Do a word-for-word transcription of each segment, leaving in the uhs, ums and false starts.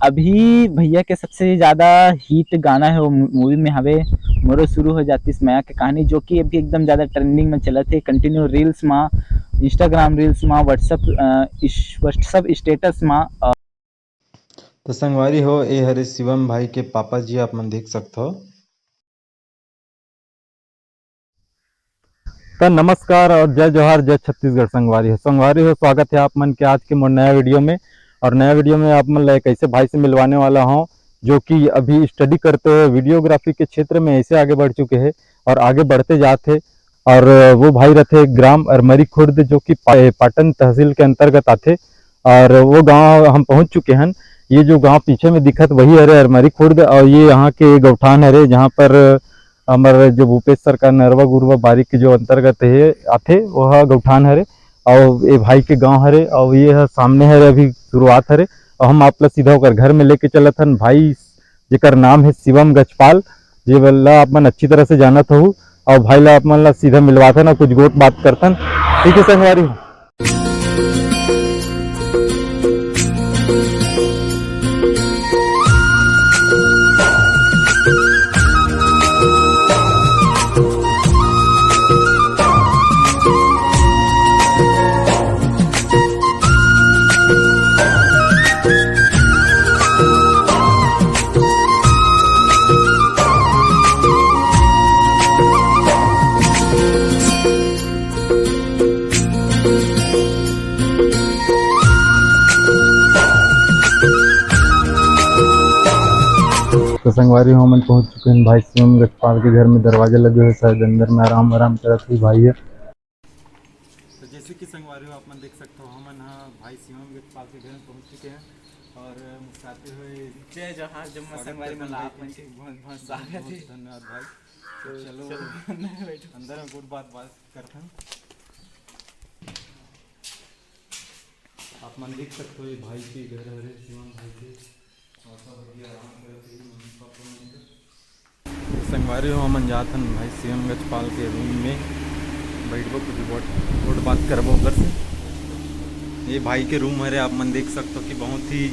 अभी भैया के सबसे ज्यादा हिट गाना है, वो मूवी में हवे मोरो शुरू हो जातिस मया के कहानी, जो कि अभी एकदम ज्यादा ट्रेंडिंग में चलत हे, कंटिन्यू रील्स मा, इंस्टाग्राम रील्स मा, व्हाट्सएप, अ, इस-, व्हाट्सएप स्टेटस मा। अ, तो संगवारी हो, ए हरे शिवम भाई के पापा जी, आप मन देख सकत हो। तो नमस्कार और जय जोहार, जय छत्तीसगढ़ संगवारी हो। संगवारी हो, स्वागत है आप मन के आज के मोर नया वीडियो में। और नया वीडियो में आप मन ला एक ऐसे भाई से मिलवाने वाला हूँ, जो कि अभी स्टडी करते हुए वीडियोग्राफी के क्षेत्र में ऐसे आगे बढ़ चुके हैं और आगे बढ़ते जात है। और वो भाई रहते हैं ग्राम अरमरी खुर्द, जो कि पा-, पाटन तहसील के अंतर्गत आथे। और वो गांव हम पहुंच चुके हैं। ये जो गांव पीछे में दिखत, वही हरे अरमरी खुर्द, और ये यहाँ के गौठान हरे, जहाँ पर हमर जो भूपेश सरकार नरवा गुरवा बारी के जो अंतर्गत हे, आथे, वो ह गौठान हरे। और ये भाई के गांव हरे, और ये ह सामने हरे, अभी शुरुआत हरे। और हम आप ला सीधा ओकर घर में लेके चलत हन भाई, जेकर नाम है शिवम गजपाल, जे ला आप मन अच्छी तरह से जानत हो। और भाई ला आप मन ला सीधा मिलवाथन और कुछ गोठ बात करथन। ठीक है संगवारी हो। तो संगवारी हो, हमन पहुंच चुके हैं भाई शिवम गजपाल के घर में। दरवाजा लगे हुए, शायद अंदर में आराम आराम करत हुई भाई है। तो जैसे कि संगवारी हो, आप मन देख सकते हो, हमन ह भाई शिवम गजपाल के घर में पहुंच चुके हैं और मुस्कुराते हुए जय जोहार जम्मो स्वागत संगवारी करथन मन ला। भाई आप मन के बहुत बहुत स्वागत बहुत है। धन्यवाद भाई। तो तो चलो, चलो, अंदर में बैठो। अंदर में गोठ बात बात करथन। आप मन देख सकते हो, ये भाई के घर हरे, शिवम भाई के। और सब अभी आराम करत हे, मम्मी पापा मन के। संगवारी हो, हमन जात हन भाई शिवम गजपाल के रूम में, बैठबो, कुछ गोठ, गोठ बात करबो ओकर से। ये भाई के रूम हरे, आप मन देख सकते हो कि बहुत ही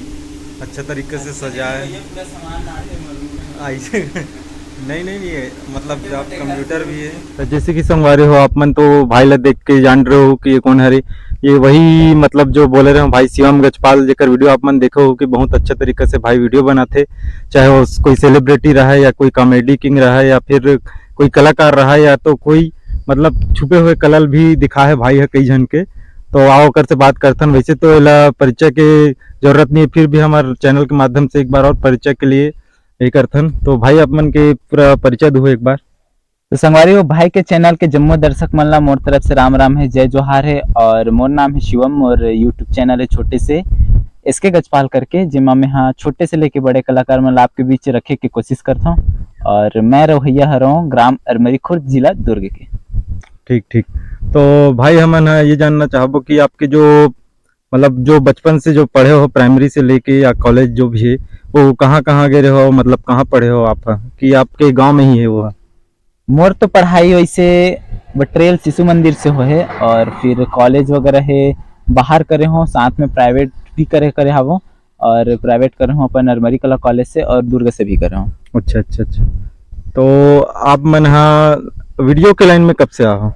अच्छा तरीके से सजा है। ये पूरा सामान आते हैं रूम में। ऐसे नहीं, नहीं, नहीं, ये मतलब जब कंप्यूटर भी है। तो जैसे कि संगवारी हो, आप मन तो भाई ला देख के जान रहे हो कि ये कौन हरे। ये वही, मतलब, जो बोले रहे हो, भाई शिवम गजपाल, जेकर वीडियो आप मन देखे हो कि बहुत अच्छा तरीका से भाई वीडियो बनाथे, चाहे वो कोई सेलिब्रिटी रहा है या कोई कॉमेडी किंग रहा है या फिर कोई कलाकार रहा है या तो कोई, मतलब, छुपे हुए कला भी दिखा है भाई है कई झन के। तो आओ ओकर से बात करथन। वैसे तो एला परिचय के जरूरत नहीं है, फिर भी हमारे चैनल के माध्यम से एक बार और परिचय के लिए ये करथन। तो भाई, आप मन के पूरा परिचय दो एक बार। तो संगवारी हो, भाई के चैनल के जम्मो दर्शक मन ला मोर तरफ से राम राम है, जय जोहार है। और मोर नाम है शिवम और YouTube चैनल है छोटे से एसके गजपाल करके, जेमा मैं हाँ छोटे से लेके बड़े कलाकार मन ला आपके बीच रखे के कोशिश करता हूँ। और मैं रवैया हरौं ग्राम अरमरी खुर्द, जिला दुर्ग के। ठीक, ठीक। तो भाई, हमन ह ये जानना चाहबो कि आपके जो, मतलब, जो बचपन से जो पढ़े हो, प्राइमरी से लेके या कॉलेज जो भी है, वो कहाँ-कहाँ गए रहे हो, मतलब, कहाँ पढ़े हो आप ह? कि आपके गाँव में ही है वो ह? मोर तो पढ़ाई वैसे बटरेल शिशु मंदिर से होहे और फिर कॉलेज वगैरह है बाहर करे हों, साथ में प्राइवेट भी करे, करे हावों और प्राइवेट करे हों अपन अरमरी कला कॉलेज से और दुर्ग से भी करे हों। अच्छा, अच्छा, अच्छा। तो आप मन हा वीडियो के लाइन में कब से आहो?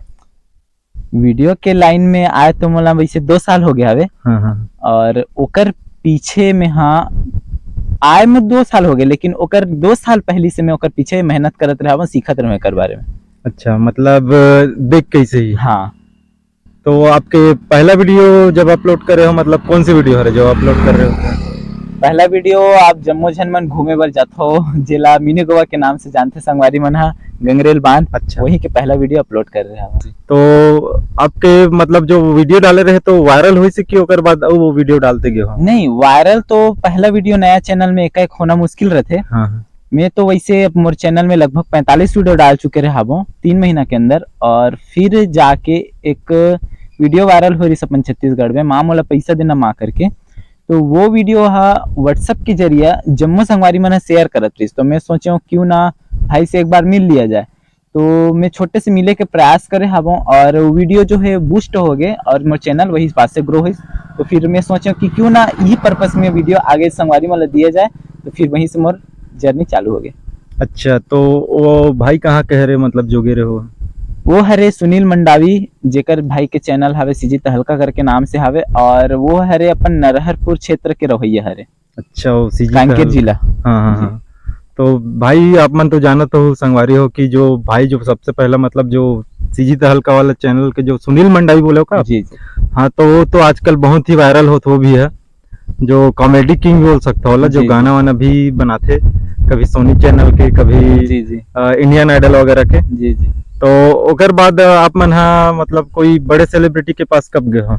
वीडियो के लाइन में आए तो मोला वैसे दो साल हो गया हवे। हाँ, हाँ। और ओकर पीछे में, हाँ, आए में दो साल हो गए, लेकिन ओकर दो साल पहली से मैं ओकर पीछे मेहनत करत रहा हूँ, सीखत रहूँ एकर बारे में। अच्छा, मतलब, देख के ही सही। हाँ। तो आपके पहला वीडियो जब अपलोड करे हो, मतलब, कौन सी वीडियो हरे जो अपलोड कर रहे हो? पहला वीडियो आप जम्मो झन मन घूमे बर जात हो, जेला मिनी गोवा के नाम से जानते संगवारी मन हा, गंगरेल बांध। अच्छा। वही के पहला वीडियो अपलोड कर रहे हैं। तो आपके, मतलब, जो वीडियो डाले रहे तो वायरल होइस कि ओकर बाद अउ वो वीडियो डालते गए हो? नहीं, वायरल तो पहला वीडियो नया चैनल में एकाएक होना मुश्किल रहते। हाँ, हाँ। मैं तो वैसे अब मोर चैनल में लगभग पैंतालीस वीडियो डाल चुके रहे हाबो तीन महीना के अंदर, और फिर जाके एक वीडियो वायरल हो रही अपन छत्तीसगढ़ में, माँ मोला पैसा देना माँ करके। तो वो वीडियो हा WhatsApp के जरिए जम्मो संगवारी मन शेयर करत रहिस, तो मैं सोचे हूँ क्यों ना भाई से एक बार मिल लिया जाए। तो मैं छोटे से मिले के प्रयास करे हवं और वीडियो जो है बूस्ट हो गए और मोर चैनल वही बात से ग्रो होइस। तो फिर मैं सोचें कि क्यों ना यही पर्पस में वीडियो आगे संगवारी मन ला दिया जाए। तो फिर वहीं से मोर जर्नी चालू हो गए। अच्छा, तो वो भाई कहाँ कह रहे, मतलब जो गे रहे हो? वो हरे सुनील मंडावी, जेकर भाई के चैनल हवे सीजी तहलका करके नाम से हवे, और वो हरे अपन नरहरपुर क्षेत्र के रहैया हरे। अच्छा, वो सीजी कांकेर तहल- जिला। हाँ हाँ हाँ। तो भाई, आप मन तो जानत हो, संगवारी हो, कि जो भाई जो सबसे पहला, मतलब जो सीजी तहलका वाला चैनल के जो सुनील मंडावी बोले हो का? जी जी। हाँ, तो वो तो आजकल बहुत ही वायरल होत वो भी है, जो कॉमेडी किंग बोल सकता होला, जो जी। गाना वाना भी बनाथे, कभी सोनी चैनल के, कभी जी जी। इंडियन आइडल वगैरह के। जी जी। तो ओकर बाद आप मन हा, मतलब कोई बड़े सेलिब्रिटी के पास कब गए हो?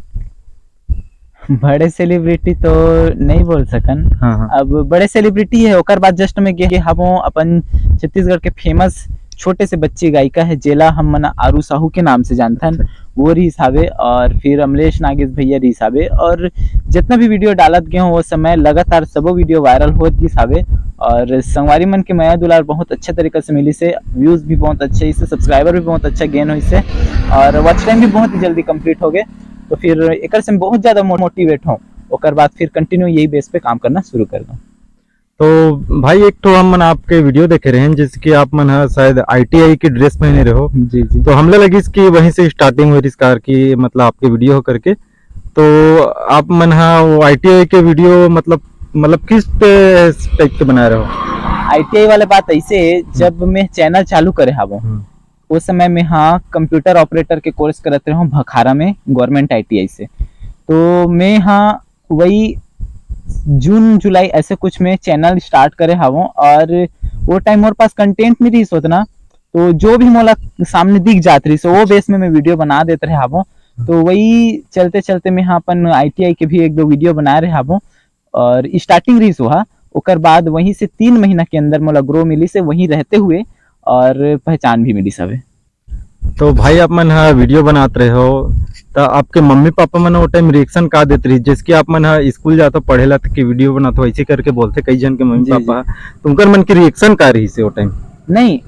बड़े सेलिब्रिटी तो नहीं बोल सकन। हाँ हाँ। अब बड़े सेलिब्रिटी है, ओकर बाद जस्ट में गे हवों अपन छत्तीसगढ़ के फेमस छोटे से बच्ची गायिका है, जेला हम मन आरू साहू के नाम से जानथन, वो रिहिस हावे, और फिर अमलेश नागेश भैया रिहिस हावे, और जितना भी वीडियो डालत गए हों वो समय लगातार सबो वीडियो वायरल होत गिस हावे, और संगवारी मन के मया दुलार बहुत अच्छा तरीका से मिलिस हे, व्यूज भी बहुत अच्छे, इससे सब्सक्राइबर भी बहुत अच्छा गेन होइस हे, और वॉच टाइम भी बहुत ही जल्दी कंप्लीट हो गए। तो फिर एकर से बहुत ज्यादा मोटिवेट हों, ओकर बाद फिर कंटिन्यू यही बेस पे काम करना शुरू कर दूं। तो भाई, एक तो हम मन आपके वीडियो देखे रहे हैं, जैसे कि आप मन हा शायद आईटीआई की ड्रेस पहने रहे हो, जी जी। तो हमला लगिस कि वहीं से स्टार्टिंग हुई रिहिस कार की, मतलब आपके वीडियो हो करके। तो आप मन हा वो आईटीआई के वीडियो, मतलब मतलब किस टाइप के बना रहे हो? आईटीआई वाले बात ऐसे है, जब मैं चैनल चालू करे हवों, हम्म। उस समय में हाँ कंप्यूटर ऑपरेटर के कोर्स करत रहे हूँ भखारा में गवर्नमेंट आईटीआई से। तो मैं हाँ वही जून जुलाई ऐसे कुछ में चैनल स्टार्ट करे हवों, और वो टाइम मोर पास कंटेंट नहीं रही उतना, तो जो भी मोला सामने दिख जात रही, सो वो बेस में मैं वीडियो बना देत रहे हवों। तो वही चलते चलते मैं हाँ अपन आईटीआई के भी एक दो वीडियो बना रहे हवों, और स्टार्टिंग रही सो हा। ओकर बाद वहीं से तीन महीना के अंदर मोला ग्रो मिलिस हे, वहीं रहते हुए, और पहचान भी मिलिस हवे। तो भाई, आप मन हा वीडियो बनात रहे हो, तो आपके मम्मी पापा मन वो टाइम रिएक्शन का देत रही? जैसे कि आप मन हा स्कूल जात हो पढ़े ला, तो कि वीडियो बनात हो, ऐसे करके बोलते कई जन के मम्मी जी, पापा, तो उनकर मन के रिएक्शन का रही से वो टाइम? नहीं,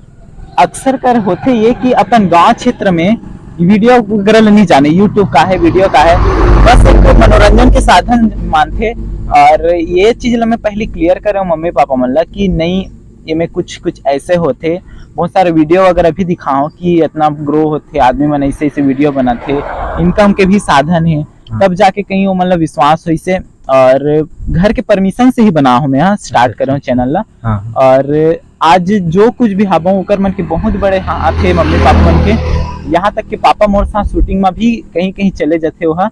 अक्सर कर होथे ये कि अपन गांव क्षेत्र में वीडियो वगैरह ला नहीं जाने, यूट्यूब का है, वीडियो का है, बस एक मनोरंजन के साधन मानथे। और ये चीज ला मैं पहले क्लियर करे मम्मी पापा मन ला कि नहीं, ये में कुछ कुछ ऐसे होथे, बहुत सारे वीडियो वगैरह भी दिखाओ कि इतना ग्रो होथे, आदमी मन ऐसे ऐसे वीडियो बनाथे, इनकम के भी साधन है। तब जाके कहीं वो मतलब विश्वास होइस हे, और घर के परमिशन से ही बना हूँ मैं, हाँ, स्टार्ट अच्छा, करे हूँ चैनल ला। हाँ। और आज जो कुछ भी हवं ओकर मन के बहुत बड़े हाथ हे मम्मी पापा मन के, यहाँ तक कि पापा मोर साथ शूटिंग में भी कहीं कहीं चले जाते हुआ।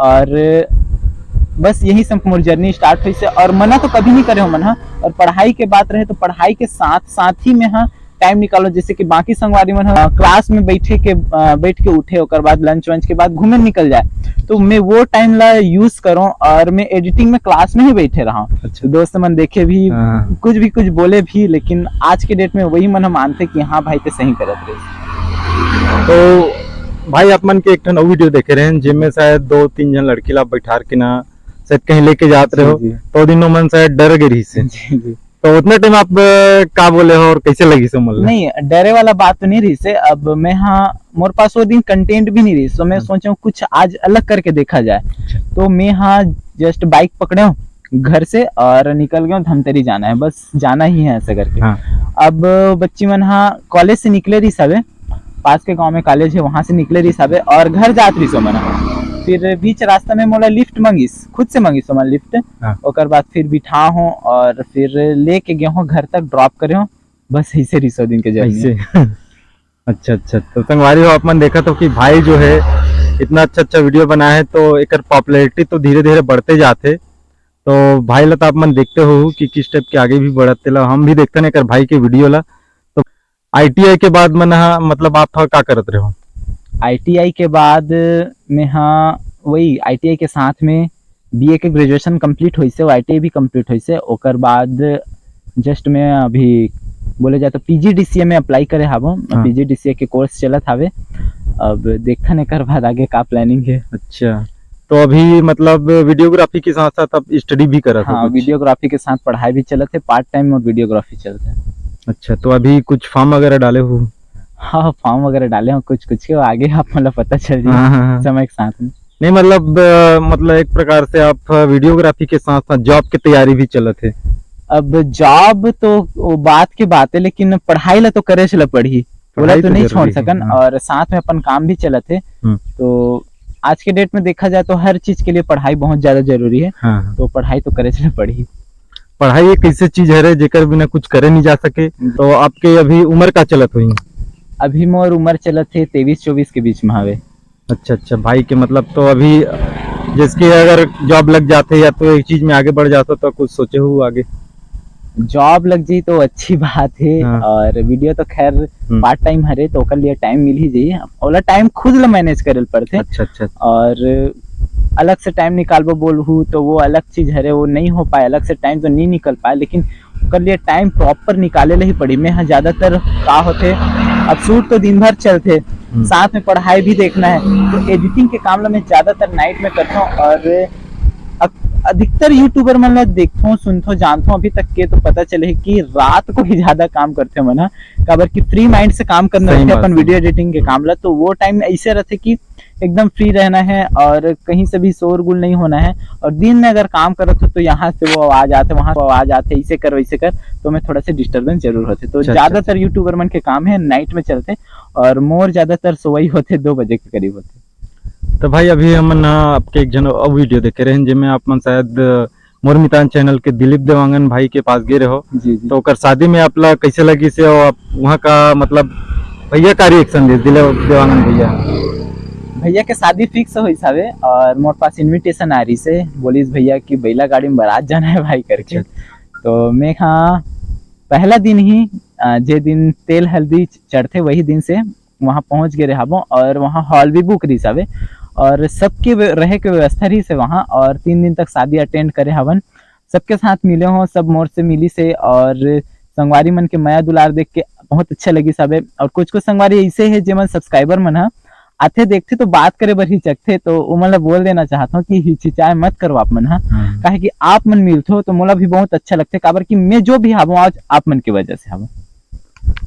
और बस यही से मोर जर्नी स्टार्ट हुई से, और मना तो कभी नहीं करे हो मन हा। और पढ़ाई के बात रहे तो पढ़ाई के साथ साथ ही में हाँ टाइम निकालो, जैसे कि बाकी संगवारी मन ह क्लास में बैठे के, अ, बैठ के उठे, ओकर बाद लंच वंच के बाद घूमे निकल जाए, तो मैं वो टाइम ला यूज करूँ और मैं एडिटिंग में क्लास में ही बैठे रहा। अच्छा। दोस्त मन देखे भी, हाँ। कुछ भी कुछ बोले भी, लेकिन आज के डेट में वही मन ह मानथे कि हाँ भाई, ते सही करत रहे। तो भाई, आप मन के एक ठन अउ वीडियो देखे रहे हैं, जिनमें शायद दो तीन जन लड़की ला बैठार के ना शायद कहीं लेके जात रहे हो, जी, जी। तो दिन मन शायद डर गए रही से। जी, जी। तो उतने टाइम आप अ, का बोले हो और कैसे लगी से मतलब? नहीं, डरे वाला बात तो नहीं रही से। अब मैं हाँ, मोर पास वो दिन कंटेंट भी नहीं रही, तो मैं हम्म। सोचा हूँ कुछ आज अलग करके देखा जाए। अच्छा। तो मैं हाँ जस्ट बाइक पकड़े हूँ घर से और निकल गया हूँ, धमतरी जाना है, बस जाना ही है ऐसे करके। हाँ। अब बच्ची मन हाँ कॉलेज से निकले रही सबे, पास के गांव में कॉलेज है, वहां से निकले रही सबे और घर जात रही सो मन। फिर बीच रास्ता में मोला लिफ्ट मंगिस, खुद से मंगिस सो मन लिफ्ट। हाँ। ओकर बाद फिर बिठा हूँ और फिर लेके गए हूँ घर तक, ड्रॉप करे हूँ। बस ऐसे रही सो दिन के जर्नी। ऐसे। अच्छा अच्छा। तो संगवारी हो, आप मन देखा तो कि भाई जो है इतना अच्छा अच्छा वीडियो बनाए है, तो एकर पॉपुलैरिटी तो धीरे धीरे बढ़ते जाते। तो भाई ला तो आप मन देखते हो कि किस टाइप के आगे भी बढ़त, तेला हम भी देखते हैं एकर भाई के वीडियो ला। तो आईटीआई के बाद मन हा, मतलब आप हा का करत रहे हो? आईटीआई के बाद मैं हाँ वही आईटीआई के साथ में बीए के ग्रेजुएशन कंप्लीट होइस हे, आईटीआई भी कंप्लीट होइस हे। ओकर बाद जस्ट मैं अभी बोले जाए तो पीजीडीसीए में अप्लाई करे हावो। हाँ। पीजीडीसीए के कोर्स चलत हावे, अब देखथन एकर बाद आगे का प्लानिंग है। अच्छा, तो अभी मतलब वीडियोग्राफी के साथ साथ आप स्टडी भी करत हो हाँ, कुछ? वीडियोग्राफी के साथ पढ़ाई भी चलत है, पार्ट टाइम और वीडियोग्राफी चलत है। अच्छा, तो अभी कुछ फॉर्म वगैरह डाले हो? हाँ, फॉर्म वगैरह डाले हों कुछ कुछ के, आगे आप, मतलब, पता चल जाही हाँ, हाँ, हाँ। समय के साथ में। नहीं, मतलब अ, मतलब एक प्रकार से आप वीडियोग्राफी के साथ साथ जॉब के तैयारी भी चलत हे। अब जॉब तो वो बात के बात है, लेकिन पढ़ाई ला तो करे ला पड़ही, ओला पढ़ाई तो तो नहीं जरूरी छोड़ है, सकन। हाँ। और साथ में अपन काम भी चलत हे। हम्म। तो आज के डेट में देखा जाए तो हर चीज के लिए पढ़ाई बहुत ज्यादा जरूरी है, हाँ, हाँ। तो पढ़ाई तो करे ला पड़ही। पढ़ाई एक ऐसे चीज हरे जेकर बिना कुछ करे नहीं जा सके। तो आपके अभी उम्र का चलत होही? अभी मोर उम्र चलत हे तेईस चौबीस के बीच में हवे। अच्छा, अच्छा, भाई के मतलब तो अभी जैसे कि अगर जॉब लग जाथे या तो एक चीज में आगे बढ़ जाथे तो कुछ सोचे हो आगे? जॉब लग जाही तो अच्छी बात है। हाँ। और वीडियो तो खैर हम्म। पार्ट टाइम हरे, तो ओकर लिए टाइम मिल ही जाही। ओला टाइम खुद ला मैनेज करे पड़थे। अच्छा, अच्छा। और अलग से टाइम निकालबो बोलहू तो वो अलग चीज हरे, वो नहीं हो पाए, अलग से टाइम तो नहीं निकल पाए, लेकिन ओकर लिए टाइम प्रॉपर निकाले ला ही पड़ी। मैं, हाँ, ज्यादातर का होथे, अब शूट तो दिन भर चलथे, हम्म। साथ में पढ़ाई भी देखना है, तो एडिटिंग के काम ला मैं ज्यादातर नाइट में करता हूँ। और अक-, अधिकतर यूट्यूबर मन ला देखथों, सुनथों, जानथों अभी तक के, तो पता चले कि रात को ही ज्यादा काम करथे मन ह, काबर कि फ्री माइंड से काम करना सही रहथे बात अपन है। वीडियो एडिटिंग के काम ला। तो वो टाइम ऐसे रहथे कि एकदम फ्री रहना है और कहीं से भी शोरगुल नहीं होना है। और दिन में अगर काम करत हो तो यहाँ से वो आवाज आथे, वहाँ से वो आवाज आथे, इसे कर वैसे कर, तो मैं थोड़ा सा डिस्टरबेंस जरूर होथे। तो अच्छा, अच्छा, ज्यादातर यूट्यूबर मन के काम है नाइट में चलथे, और मोर ज्यादातर सोवई होथे दो बजे के करीब होथे। तो भाई अभी हमन ह आपके एक झन अउ वीडियो देखे रहेन जेमे आप मन शायद अ, मोर मितान चैनल के दिलीप देवांगन भाई के पास गे रहो। जी जी। तो ओकर शादी में आप ला कैसे लगिस हे और आप वहाँ का मतलब भैया का रिएक्शन दिस दिलीप देवांगन भैया? भैया के शादी फिक्स होइस हवे और मोर पास इनविटेशन आ रहिस हे, बोलिस भैया कि बैला गाड़ी में बारात जाना है भाई करके। अच्छा। तो मैं, हाँ, पहला दिन ही, अ, जे दिन तेल हल्दी चढ़थे वही दिन से वहाँ पहुँच गे रहाबो और वहाँ हॉल भी बुक रहिस हवे और सबके व्य-, रहे के व्यवस्था रहिस हे वहाँ। और तीन दिन तक शादी अटेंड करे हवन, सबके साथ मिले हों, सब मोर से मिलिस हे और संगवारी मन के मया दुलार देख के बहुत अच्छा लगिस हवे। और कुछ कुछ संगवारी ऐसे हे जेमन सब्सक्राइबर मन ह आथे, देखथे तो बात करे बर हिचकथे, तो ओमन ला बोल देना चाहत हों कि हिचकिचाए मत करो आप मन ह, हाँ। काहे कि आप मन मिलथो तो मोला भी बहुत अच्छा लगथे, काबर कि मैं जो भी हावों आज आप मन के वजह से हावों।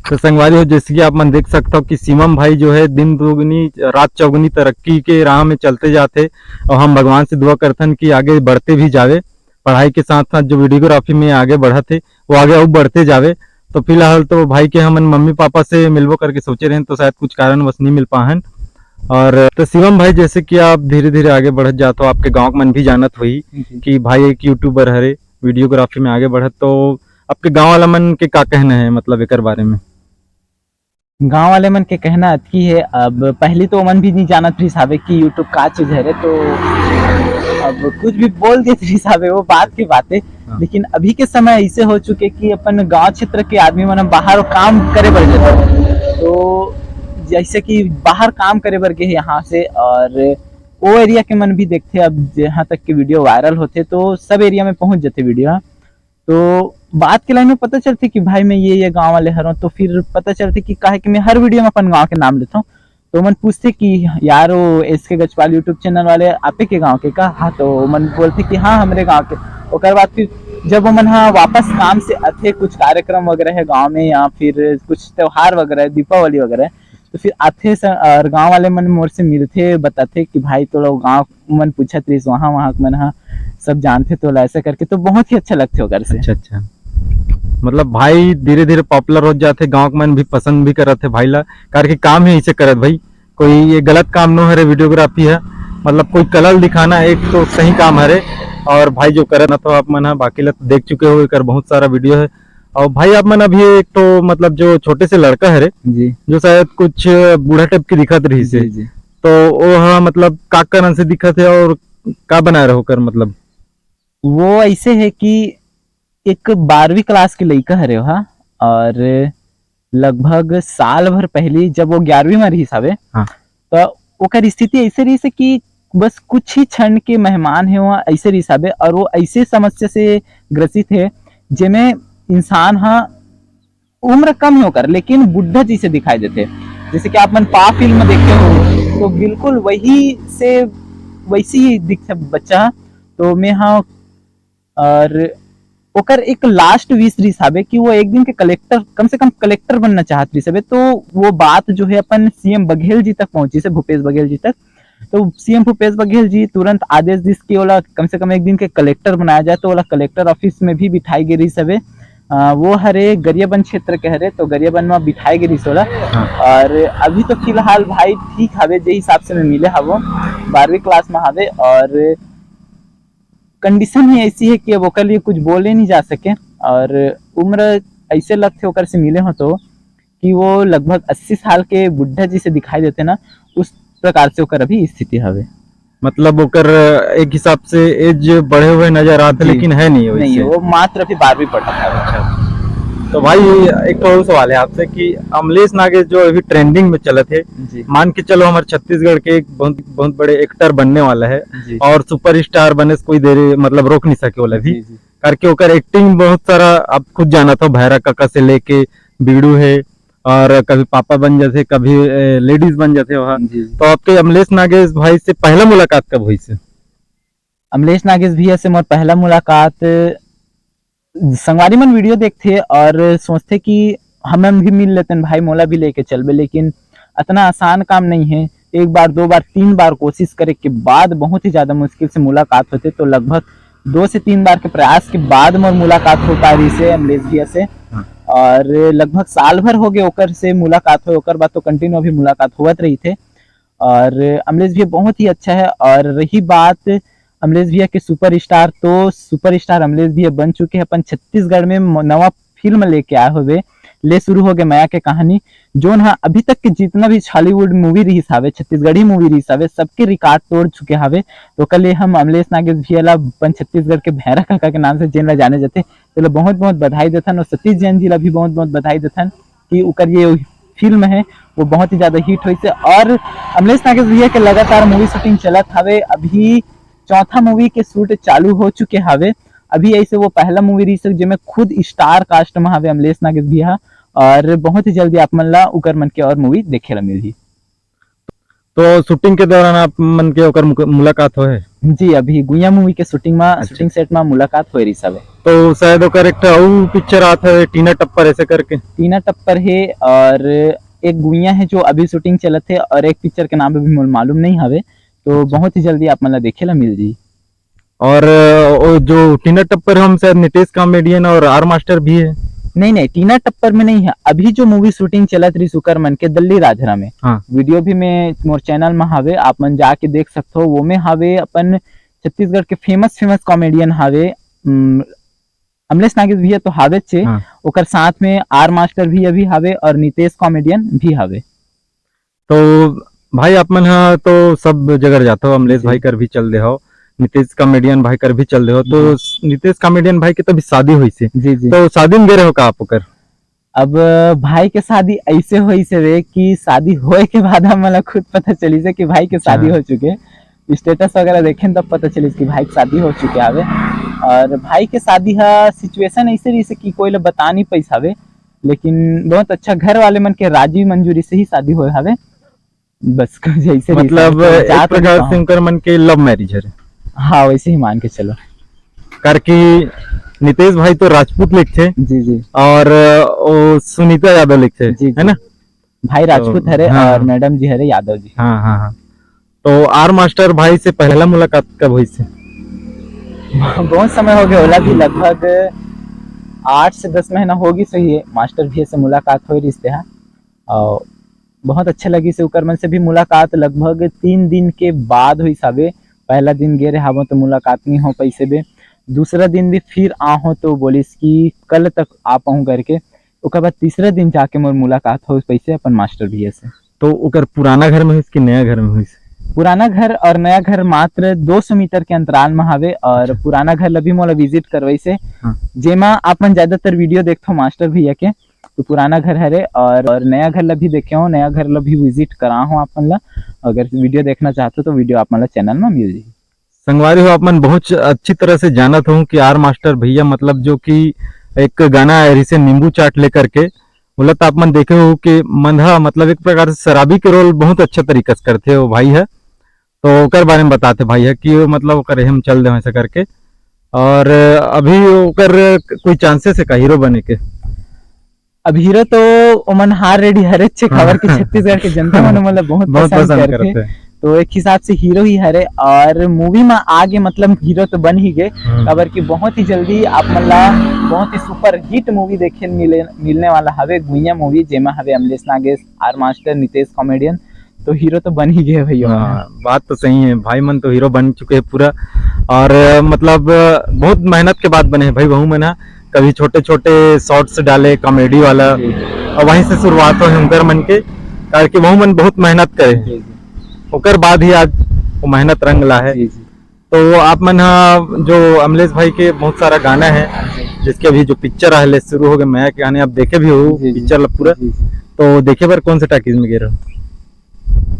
तो संगवारी हो, जैसे कि आप मन देख सकता हो कि शिवम भाई जो है दिन दोगुनी रात चौगुनी तरक्की के राह में चलते जाते और हम भगवान से दुआ करथन कि आगे बढ़ते भी जावे, पढ़ाई के साथ साथ जो वीडियोग्राफी में आगे बढ़त हे वो आगे अउ बढ़ते जावे। तो फिलहाल तो भाई के हमन मम्मी पापा से मिलबो करके सोचे रहेन तो शायद कुछ कारणवश नहीं मिल पाहन। और तो शिवम भाई, जैसे कि आप धीरे धीरे आगे बढ़त जात हो, आपके गाँव के मन भी जानत होही जी। कि भाई एक यूट्यूबर हरे, वीडियोग्राफी में आगे बढ़त, तो आपके गाँव वाला मन के का कहना है मतलब एकर बारे में? गांव वाले मन के कहना अतकी है, अब पहली तो ओमन भी नहीं जानत रहिस हावे कि यूट्यूब का चीज हरे, तो अब कुछ भी बोल देत रहिस हावे, वो बात की बात है। हाँ। लेकिन अभी के समय ऐसे हो चुके कि अपन गांव क्षेत्र के आदमी मन बाहर काम करे बर जाथे, तो जैसे कि बाहर काम करे बर गे यहाँ से, और वो एरिया के मन भी देखथे। अब जहाँ तक के वीडियो वायरल होथे तो सब एरिया में पहुंच जाथे वीडियो। तो बात के लाइन में पता चलथे कि भाई मैं ये ये गांव वाले हरों, तो फिर पता चलथे कि काहे कि मैं हर वीडियो में अपन गांव के नाम लेथों। तो मन पूछथे कि यार वो एस के गजपाल यूट्यूब चैनल वाले आपे के गांव के का? हाँ, तो मन बोलथे कि हाँ, हमरे गांव के। ओकर बाद फिर जब वो मन हाँ वापस काम से आथे, कुछ कार्यक्रम वगैरह है गांव में या फिर कुछ त्योहार वगैरह है, दीपावली वगैरह है, तो फिर आथे स-, और गांव वाले मन मोर से मिलथे, बताथे कि भाई तो लोग गांव मन पूछत रहिस, वहाँ वहाँ के मन हा सब जानथे तोला, ऐसा करके तो बहुत ही अच्छा लगथे ओकर से। अच्छा, अच्छा। मतलब भाई धीरे धीरे पॉपुलर हो जाथे, गांव के मन भी पसंद भी करत हे भाई ला, कार के काम ही ऐसे करत भाई, कोई ये गलत काम नो हरे वीडियोग्राफी है, मतलब कोई कला ल दिखाना एक तो सही काम हरे। और भाई जो करत ना तो आप मन हा बाकी ला तो देख चुके हो, एकर बहुत सारा वीडियो है। और भाई आप मन अभी एक तो मतलब जो छोटे से लड़का हरे जी जो शायद कुछ बूढ़ा टाइप के दिखत रहिस हे, जी जी। तो वो हा मतलब का कारण से दिखत हे और का बनाए रहो कर मतलब? वो ऐसे है कि एक बारहवीं क्लास के लइका हरे हा, और लगभग साल भर पहली जब वो ग्यारहवीं में रहिस हवे, हाँ। तो ओकर स्थिति ऐसे रहिस हे कि बस कुछ ही क्षण के मेहमान है वहाँ, ऐसे रहिस हवे, और वो ऐसे समस्या से ग्रसित है जेमे इंसान हा उम्र कम है ओकर, लेकिन बुढ़ा जैसे दिखाई देथे। जैसे कि आप मन पा फिल्म देखे हो, तो बिल्कुल वही से, वैसे ही दिखथे बच्चा। तो मैं हाँ, और ओकर एक लास्ट विश रहिस हवे कि वो एक दिन के कलेक्टर, कम से कम कलेक्टर बनना चाहत रहिस हवे। तो वो बात जो है अपन सीएम बघेल जी तक पहुंचिस हे, भूपेश बघेल जी तक। तो सीएम भूपेश बघेल जी तुरंत आदेश दिस कि ओला कम से कम एक दिन के कलेक्टर बनाया जाए। तो ओला कलेक्टर ऑफिस में भी बिठाए गे रहिस हवे। अ, वो हरे गरियाबंद क्षेत्र के हरे, तो गरियाबंद में बिठाए गे रहिस ओला। हाँ। और अभी तो फिलहाल भाई ठीक हवे, जे हिसाब से मैं मिले हवो, बारहवीं क्लास में हवे और कंडीशन ही ऐसी है कि अब ओकर लिए कुछ बोले नहीं जा सके। और उम्र ऐसे लगथे ओकर से मिले हो तो कि वो लगभग अस्सी साल के बुढ़ा जी से दिखाई देथे ना, उस प्रकार से ओकर अभी स्थिति हवे। मतलब ओकर एक हिसाब से एज बढ़े हुए नजर आते, जी। लेकिन है नहीं वैसे। नहीं, वो मात्र अभी बारहवीं पढ़त हवे। अच्छा। तो भाई, एक तो और सवाल है आपसे कि अमलेश नागेश जो अभी ट्रेंडिंग में चलत हे, जी। मान के चलो हमारे छत्तीसगढ़ के एक बहुत, बहुत बड़े एक्टर बनने वाला है जी। और सुपरस्टार बने से कोई देर मतलब रोक नहीं सके वाला भी जी, जी। करके ओकर एक्टिंग बहुत सारा आप खुद जानत हो, भैरा काका से लेके बीड़ू है और कभी पापा बन जाते, कभी, ए, लेडीज बन जाते वहाँ। जी। तो आपके अमलेश नागेश भाई से पहला मुलाकात कब हुई से? अमलेश नागेश भैया से मोर पहला मुलाकात, संगवारी मन वीडियो देखथे और सोचथे कि हमन भी मिल लेतेन भाई, मोला भी लेके चलबे, लेकिन अतना आसान काम नहीं है। एक बार, दो बार, तीन बार कोशिश करे के बाद बहुत ही ज्यादा मुश्किल से मुलाकात होथे। तो लगभग दो से तीन बार के प्रयास के बाद मोर मुलाकात हो पा रहिस हे अमलेश भैया से। हाँ। और लगभग साल भर हो गए ओकर से मुलाकात होए, ओकर बाद तो कंटिन्यू अभी मुलाकात होवत रहिथे। और अमलेश भैया बहुत ही अच्छा है। और रही बात अमलेश भैया के सुपरस्टार, तो सुपरस्टार अमलेश भैया बन चुके हैं, अपन छत्तीसगढ़ में म-, नवा फिल्म लेके आए हुए, ले शुरू हो गए मया के कहानी, जोन हा अभी तक के जितना भी हॉलीवुड मूवी रहिस हावे, छत्तीसगढ़ी मूवी रहिस हावे, सबके रिकॉर्ड तोड़ चुके हावे। तो कल ये हम अमलेश नागेश भैया ला अपन छत्तीसगढ़ के भैरा काका के नाम से जेन ला जाने जाते, तो ला बहुत बहुत बधाई देथन और सतीश जैन जी ला भी बहुत बहुत बधाई देथन कि उकर ये फिल्म है वो बहुत ही ज्यादा हिट होइस हे। और अमलेश नागेश भैया के लगातार मूवी शूटिंग चलत हवे, अभी चौथा मूवी के शूट चालू हो चुके हवे। अभी ऐसे वो पहला मूवी रहिस हे जेमे खुद स्टार कास्ट में हवे अमलेश नागेश भैया, और बहुत ही जल्दी आप मन ला उकर मन के और मूवी देखे ला मिलही। तो शूटिंग के दौरान आप मन के ओकर मुक-, मुलाकात होए? जी, अभी गुइया मूवी के शूटिंग में, अच्छा। शूटिंग सेट में मुलाकात होए रहिस हवे। तो शायद ओकर एक ठो अउ पिक्चर आत हवे, टीना टप्पर ऐसे करके। टीना टप्पर है और एक गुइया है जो अभी शूटिंग चलत है और एक पिक्चर के नाम अभी मोला मालूम नहीं हवे। तो अच्छा। बहुत ही जल्दी आप मन ला देखे ला मिल जी। और, अ, वो जो टीना टप्पर हम शायद नितेश कॉमेडियन और आर मास्टर भी है। नहीं, नहीं, टीना टप्पर में नहीं है। अभी जो मूवी शूटिंग चलत रहिस उकर मन के दल्ली राजहरा में। हाँ। वीडियो भी में मोर चैनल में हवे, आप मन जाके देख सकथो। वो में हवे अपन छत्तीसगढ़ के फेमस, फेमस कॉमेडियन हवे, उम, अमलेश नागेश भैया तो हावे चे, हाँ। ओकर साथ में आर मास्टर भी अभी हावे और नितेश कॉमेडियन भी हावे। तो भाई, आप मन हा तो सब जगह जाथो, अमलेश जी। भाई कर भी चल दे हो, नितेश कॉमेडियन भाई कर भी चल दे हो, तो जी। नितेश कॉमेडियन भाई के तो अभी शादी होइस हे। जी, जी। तो शादी में गे रहे हो का आप ओकर? अब भाई के शादी ऐसे होइस हे कि शादी होए के बाद हमन ला खुद पता चलिस हे कि भाई के शादी अच्छा। हो चुके। स्टेटस वगैरह देखेन तब पता चलिस कि भाई के शादी हो चुके हवे। और भाई के शादी हा सिचुएशन ऐसे रहिस हे कि कोई ला बता नहीं पाइस हवे, लेकिन बहुत अच्छा घर वाले मन के राजी मंजूरी से ही शादी होए हवे। बस कुछ ऐसे रहिस मतलब हवे, तो एक जात प्रकार नहीं से उनकर मन के लव मैरिज हरे। हाँ, वैसे ही मान के चलो। करके नितेश भाई तो राजपूत लिखथे जी, जी। और वो सुनीता यादव लिखथे, जी, है जी। ना? भाई तो राजपूत हरे हाँ। और मैडम जी हरे यादव जी। हाँ, हाँ, हाँ। तो आर मास्टर भाई से पहला मुलाकात कब होइस हे? बहुत समय हो गया, ओला भी लगभग आठ से दस महीना होगिस हे मास्टर भैया से मुलाकात होए रहिस हे। और बहुत अच्छा लगिस हे, उकर मन से भी मुलाकात लगभग तीन दिन के बाद होइस हवे। पहला दिन गे रहे हावों तो मुलाकात नहीं हो पाइस हवे, दूसरा दिन भी फिर आहों तो बोलिस कि कल तक आ पाऊँ करके। ओकर बाद तीसरा दिन जाके मोर मुलाकात हो पाइस हे अपन मास्टर भैया से। तो ओकर पुराना घर में होइस कि नया घर में होइस? पुराना घर और नया घर मात्र दो सौ मीटर के अंतराल में हवे और अच्छा। पुराना घर ला भी मोला विजिट करवाइस हे, हाँ। जेमा आप मन ज्यादातर वीडियो देखथो मास्टर भैया के, तो पुराना घर हरे और, और नया घर ला भी देखे हो, नया घर ला भी विजिट करा हो आप मन ला। अगर वीडियो देखना चाहते हो तो वीडियो आप मन ला चैनल में मिल जाही। संगवारी हो, आप मन बहुत अच्छी तरह से जानत हो कि आर मास्टर भैया, मतलब, जो कि एक गाना आए रहिसे नींबू चाट लेकर के, ओला त आप मन देखे हो कि मंधा, मतलब, एक प्रकार से शराबी के रोल बहुत अच्छा तरीका से करथे वो भाई ह। तो ओकर बारे में बताथे भाई ह कि वो, मतलब, ओकर हम चल दे ऐसा करके। और अभी ओकर कोई चांसेस हे का हीरो बने के? अब हीरो तो ओमन हार रेडी हरे छे, हाँ। काबर कि छत्तीसगढ़ के जनता मन ओमन ला बहुत बहुत पसंद पसंद करथे। करथे। तो एक हिसाब से हीरो ही हरे, और मूवी में आगे मतलब हीरो तो बन ही गए, हम्म। काबर कि बहुत ही जल्दी आप मन ला बहुत ही सुपर हिट मूवी देखे मिले, मिलने वाला हवे गुइया मूवी, जेमा हवे अमलेश नागेश, आर मास्टर, नितेश कॉमेडियन, तो हीरो तो बन ही गए भैया। हाँ, बात तो सही है, भाई मन तो हीरो बन चुके हैं पूरा। और अ, मतलब अ, बहुत मेहनत के बाद बने हैं भाई, वहू मन ह कभी छोटे छोटे शॉर्ट्स डाले कॉमेडी वाला, जी। और वहीं से शुरुआत हो है उनकर मन के, काबर कि वहू मन बहुत मेहनत करे, जी, जी। ओकर बाद ही आज वो मेहनत रंग ला है। जी, जी। तो आप मन ह जो अमलेश भाई के बहुत सारा गाना है, जिसके अभी जो पिक्चर आहे ले शुरू हो गए, मया के गाने आप देखे भी हो जी, जी। पिक्चर ला पूरा, जी, जी। तो देखे बर कौन से टाकीज में गे रहो?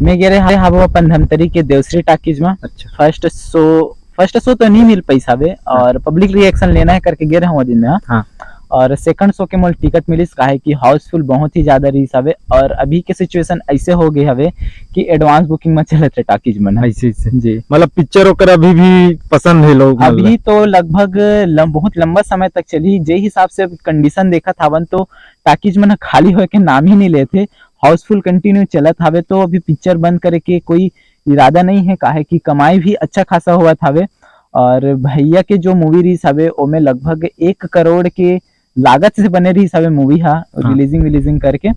मैं गे रहे हावे अपन धमतरी के देवश्री टाकीज में। अच्छा। फर्स्ट शो, फर्स्ट शो तो नहीं मिल पाइस हवे, और पब्लिक रिएक्शन लेना है करके गे रहे हूँ दिन में, हाँ। हाँ। और सेकंड शो के मोल टिकट मिलिस, काहे कि हाउसफुल बहुत ही ज्यादा रहिस हवे, और अभी के सिचुएशन ऐसे हो गए हवे कि एडवांस बुकिंग में चलत है टाकीज मन। ऐसे, ऐसे। जी। मतलब पिक्चर ओकर अभी भी पसंद है लोग, अभी मतलब। तो लगभग लम-, बहुत लंबा समय तक चली। जे हिसाब से कंडीशन देखत हावन तो टाकीज मन ह खाली होए के नाम ही नहीं लेथे, हाउसफुल कंटिन्यू चलत हावे, तो अभी पिक्चर बंद करे के कोई इरादा नहीं है, काहे कि कमाई भी अच्छा खासा होवत हावे। और भैया के जो मूवी रिलीज हवे, ओमे लगभग एक करोड़ के लागत से बने रिलीज हवे मूवी हा, हाँ। रिलीजिंग विलीजिंग करके,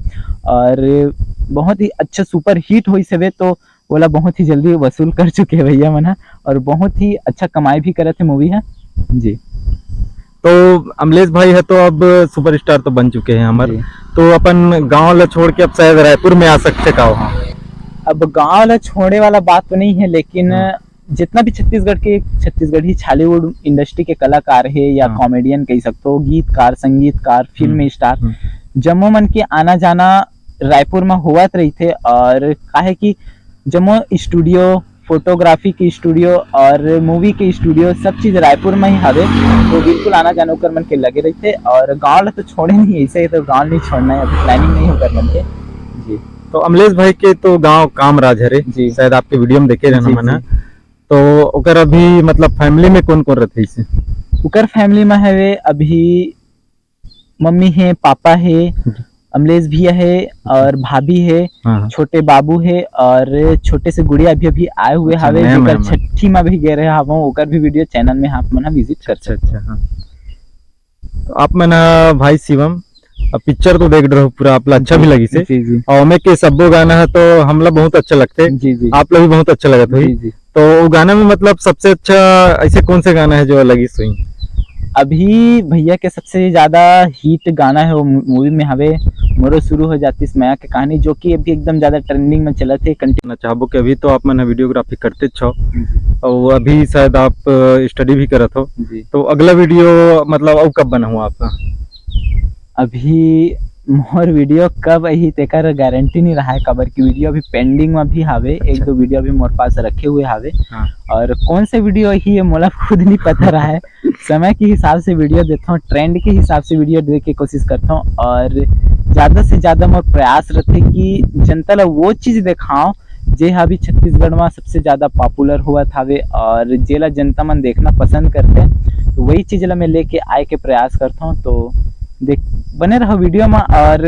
और बहुत ही अच्छा सुपर हिट होइस हवे, तो ओला बहुत ही जल्दी वसूल कर चुके हैं भैया मन हा, और बहुत ही अच्छा कमाई भी करत है मूवी हा। जी। तो अमलेश भाई है तो अब सुपरस्टार तो बन चुके हैं हमर, जी। तो अपन गांव ला छोड़ के अब शायद रायपुर में आ सकते का हो? अब गांव ला छोड़े वाला बात तो नहीं है, लेकिन हाँ। जितना भी छत्तीसगढ़ के, छत्तीसगढ़ी छॉलीवुड इंडस्ट्री के कलाकार है या हाँ। कॉमेडियन कह सकते हो, गीतकार, संगीतकार, फिल्म हम्म। स्टार, हम्म। जम्मो मन के आना जाना रायपुर में होवत रहिथे, और काहे कि जम्मो स्टूडियो, फोटोग्राफी के स्टूडियो और मूवी के स्टूडियो, सब चीज रायपुर में ही हवे, तो बिल्कुल आना जाना ओकर मन के लगे रहिथे। और गांव ला तो छोड़े नहीं, ऐसे ही तो गांव नहीं छोड़ना है, अभी प्लानिंग नहीं ओकर मन के। जी। तो अमलेश भाई के तो गांव कामराज हरे, जी। शायद आपके वीडियो में देखे रहना जी, मन ह। जी। तो ओकर अभी मतलब फैमिली में कौन कौन रहथे इसे? ओकर फैमिली में हवे अभी मम्मी है, पापा है, जी। अमलेश भैया है और भाभी है, हाँ, हाँ। छोटे बाबू है और छोटे से गुड़िया अभी अभी आए हुए अच्छा, हवे, नया जेकर मेहमान। छठी में भी गए रहे हवं, ओकर भी वीडियो चैनल में आप मन विजिट कर अच्छा, सकते हो। अच्छा, हाँ। तो आप मन ह, भाई शिवम, अब पिक्चर तो देख रहे हो पूरा, आप ला अच्छा भी जी, लगिस हे। जी, जी। और ओमे के सब्बो गाना है तो हमला बहुत अच्छा लगथे। जी, जी। आप ला भी बहुत अच्छा लगत होही। जी, जी। तो वो गाना में मतलब सबसे अच्छा ऐसे कौन से गाना है जो लगिस होही? अभी भैया के सबसे ज्यादा हिट गाना है वो मू-, मूवी में हवे मोरो शुरू हो जातिस मया के कहानी, जो कि अभी एकदम ज्यादा ट्रेंडिंग में चलत है। कंटिन्यू ना चाहबो कि अभी तो आप मन वीडियोग्राफी करते छो जी। और अभी शायद आप, अ, स्टडी भी करत हो। जी। तो अगला वीडियो मतलब अउ कब बनाहू आप? अभी मोर वीडियो कब आही तेकर गारंटी नहीं रहा है, काबर की वीडियो अभी पेंडिंग में भी हावे, एक अच्छा। दो वीडियो अभी मोर पास रखे हुए हावे। हाँ। और कौन से वीडियो ही ये मोला खुद नहीं पता रहा है। समय के हिसाब से वीडियो देथों, ट्रेंड के हिसाब से वीडियो दे के कोशिश करथों और ज्यादा से ज्यादा मोर प्रयास रहथे कि जनता ला वो चीज देखाओ जे हा अभी छत्तीसगढ़ में सबसे ज्यादा पॉपुलर होवत हावे और जेला जनता मन देखना पसंद करथे, तो वही चीज ला मैं लेके आए के प्रयास करथों। तो देख, बने रहो वीडियो में और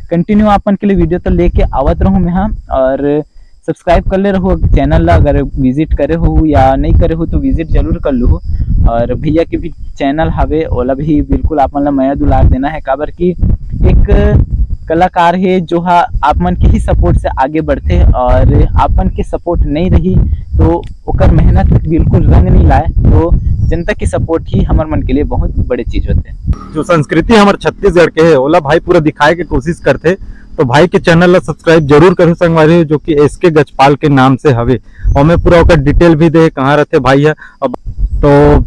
कंटिन्यू आपन के लिए वीडियो तो लेके आवत रहूं मैं, हाँ। और सब्सक्राइब कर ले रहो चैनल ला, अगर विजिट करे हो या नहीं करे हो तो विजिट जरूर कर लो। और भैया के भी चैनल हवे, ओला भी बिल्कुल आप मन ला मया दुलार देना है, काबर कि एक कलाकार है जो हा आप मन के ही सपोर्ट से आगे बढ़थे और आप मन के सपोर्ट नहीं रही तो ओकर मेहनत बिल्कुल रंग नहीं लाए। तो जनता की सपोर्ट ही हमर मन के लिए बहुत बड़े चीज होते हैं। जो संस्कृति हमर छत्तीसगढ़ के है, ओला भाई पूरा दिखाए के कोशिश करथे। तो भाई के चैनल ला सब्सक्राइब जरूर करू संगवारी हो, जो कि एसके गजपाल के नाम से हवे। ओमे पूरा ओकर डिटेल भी दे, कहाँ रहथे भाई है। अब तो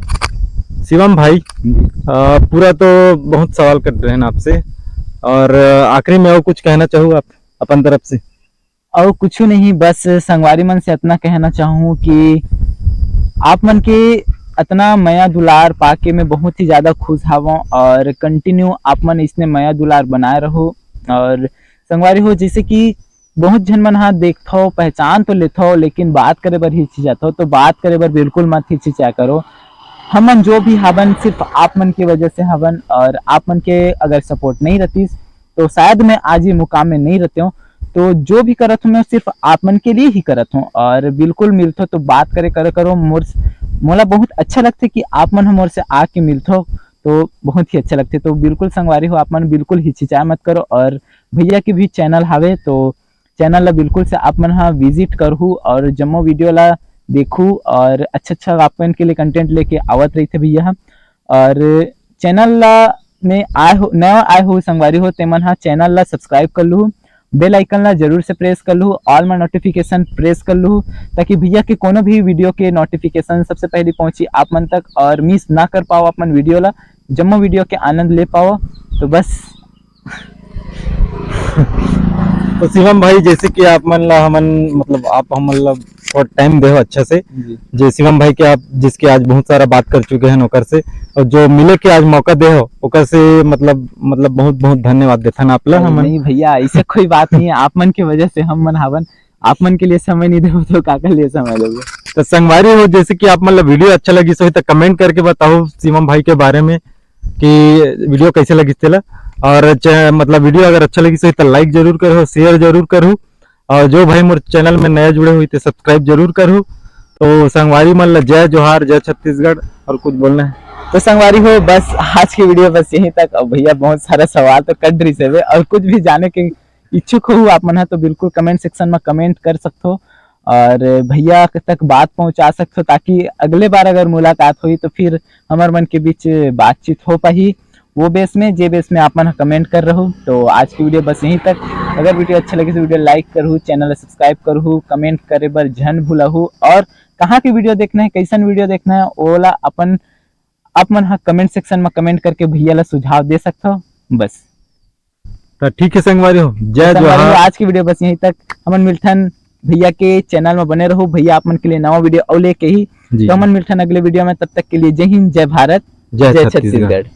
शिवम भाई, जी। अ, पूरा तो बहुत सवाल कर रहे हैं आपसे, और, अ, आखिरी में और कुछ कहना चाहू आप अपन तरफ से? और कुछ नहीं, बस संगवारी मन से इतना कहना चाहूँ कि आप मन के इतना मया दुलार पाके मैं बहुत ही ज्यादा खुश हावं और कंटिन्यू आप मन इसने मया दुलार बनाए रहो। और संगवारी हो, जैसे कि बहुत झन मन हा देखथो, पहचान तो लेथो, लेकिन बात करे बर हिचकिचाथो, तो बात करे बर बिल्कुल मत हिचकिचाया करो। हमन जो भी हवन, सिर्फ आप मन के वजह से हवन, और आप मन के अगर सपोर्ट नहीं रहतीस, तो शायद मैं आज ये मुकाम में नहीं रहते हूँ। तो जो भी करत हूँ, मैं सिर्फ आप मन के लिए ही करत हूँ। और बिल्कुल मिलथो तो बात करे करे करो मोर, मोला बहुत अच्छा लगथे कि आप मन ह मोर से आके मिलथो, तो बहुत ही अच्छा लगथे। तो बिल्कुल संगवारी हो, आप मन बिल्कुल हिचकिचाए मत करो। और भैया के भी चैनल हावे, तो चैनल ला बिल्कुल से आप मन ह विजिट करहू और जम्मो वीडियो ला देखहू, और अच्छा अच्छा आप मन के लिए कंटेंट लेके आवत रहिथे भैया ह। और चैनल ला में आए हो, नया आए हो संगवारी हो, ते मन ह चैनल ला सब्सक्राइब कर लू, बेल आइकन ला जरूर से प्रेस कर लू, ऑल मा नोटिफिकेशन प्रेस कर लू, ताकि भैया के कोनो भी वीडियो के नोटिफिकेशन सबसे पहले पहुंची आप मन तक और मिस ना कर पाओ अपन वीडियो ला, जम्मो वीडियो के आनंद ले पाओ। तो बस। तो शिवम भाई, जैसे कि आप मन ला हमन, मतलब, आप हमन ला थोड़ा टाइम देहो अच्छा से, जी। जे शिवम भाई के आप, जिसके आज बहुत सारा बात कर चुके हैं ओकर से, और जो मिले के आज मौका देहो ओकर से, मतलब, मतलब बहुत बहुत धन्यवाद देथन आप ला हमन। नहीं भैया, ऐसे कोई बात नहीं है, आप मन के वजह से हम मन हावन, आप मन के लिए समय नहीं देबो तो काकर लिए समय लेबो। तो संगवारी हो, जैसे कि आप मन ला वीडियो अच्छा लगिस होही तो कमेंट करके बताओ शिवम भाई के बारे में कि वीडियो कैसे लगिस तेला, और च-, मतलब, वीडियो अगर अच्छा लगिस होही तो लाइक जरूर करो, शेयर जरूर करो, और जो भाई मोर चैनल में नया जुड़े होही तो सब्सक्राइब जरूर करो। तो संगवारी मन ला जय जोहार, जय छत्तीसगढ़। और कुछ बोलना है? तो संगवारी हो, बस आज की वीडियो बस यहीं तक। अब भैया बहुत सारा सवाल तो कट रही से और कुछ भी जाने के इच्छुक हो आप मन ह तो बिल्कुल कमेंट सेक्शन में कमेंट कर सकथो और भैया तक बात पहुंचा सकथो, ताकि अगले बार अगर मुलाकात होई तो फिर हमर मन के बीच बातचीत हो पाही। वो बेस में, जे बेस में आप मन ह कमेंट कर रहू। तो आज की वीडियो बस यहीं तक। अगर वीडियो अच्छा लगे तो वीडियो लाइक करहू, चैनल ला सब्सक्राइब करहू, कमेंट करे बर झन भूलहू, और कहाँ की वीडियो देखना है, कैसन वीडियो देखना है, ओला अपन आप मन ह कमेंट सेक्शन में कमेंट करके भैया ला सुझाव दे सकथो। बस। तो ठीक है संगवारी हो, जय संगवारी हो, जोहार। आज की वीडियो बस यहीं तक। हमन मिलथन भैया के चैनल में बने रहू, भैया आप मन के लिए नवा वीडियो अउ लेके ही। जी। तो हमन मिलथन अगले वीडियो में, तब तक के लिए जय हिंद, जय भारत, जय जय छत्तीसगढ़। छत्तीसगढ़।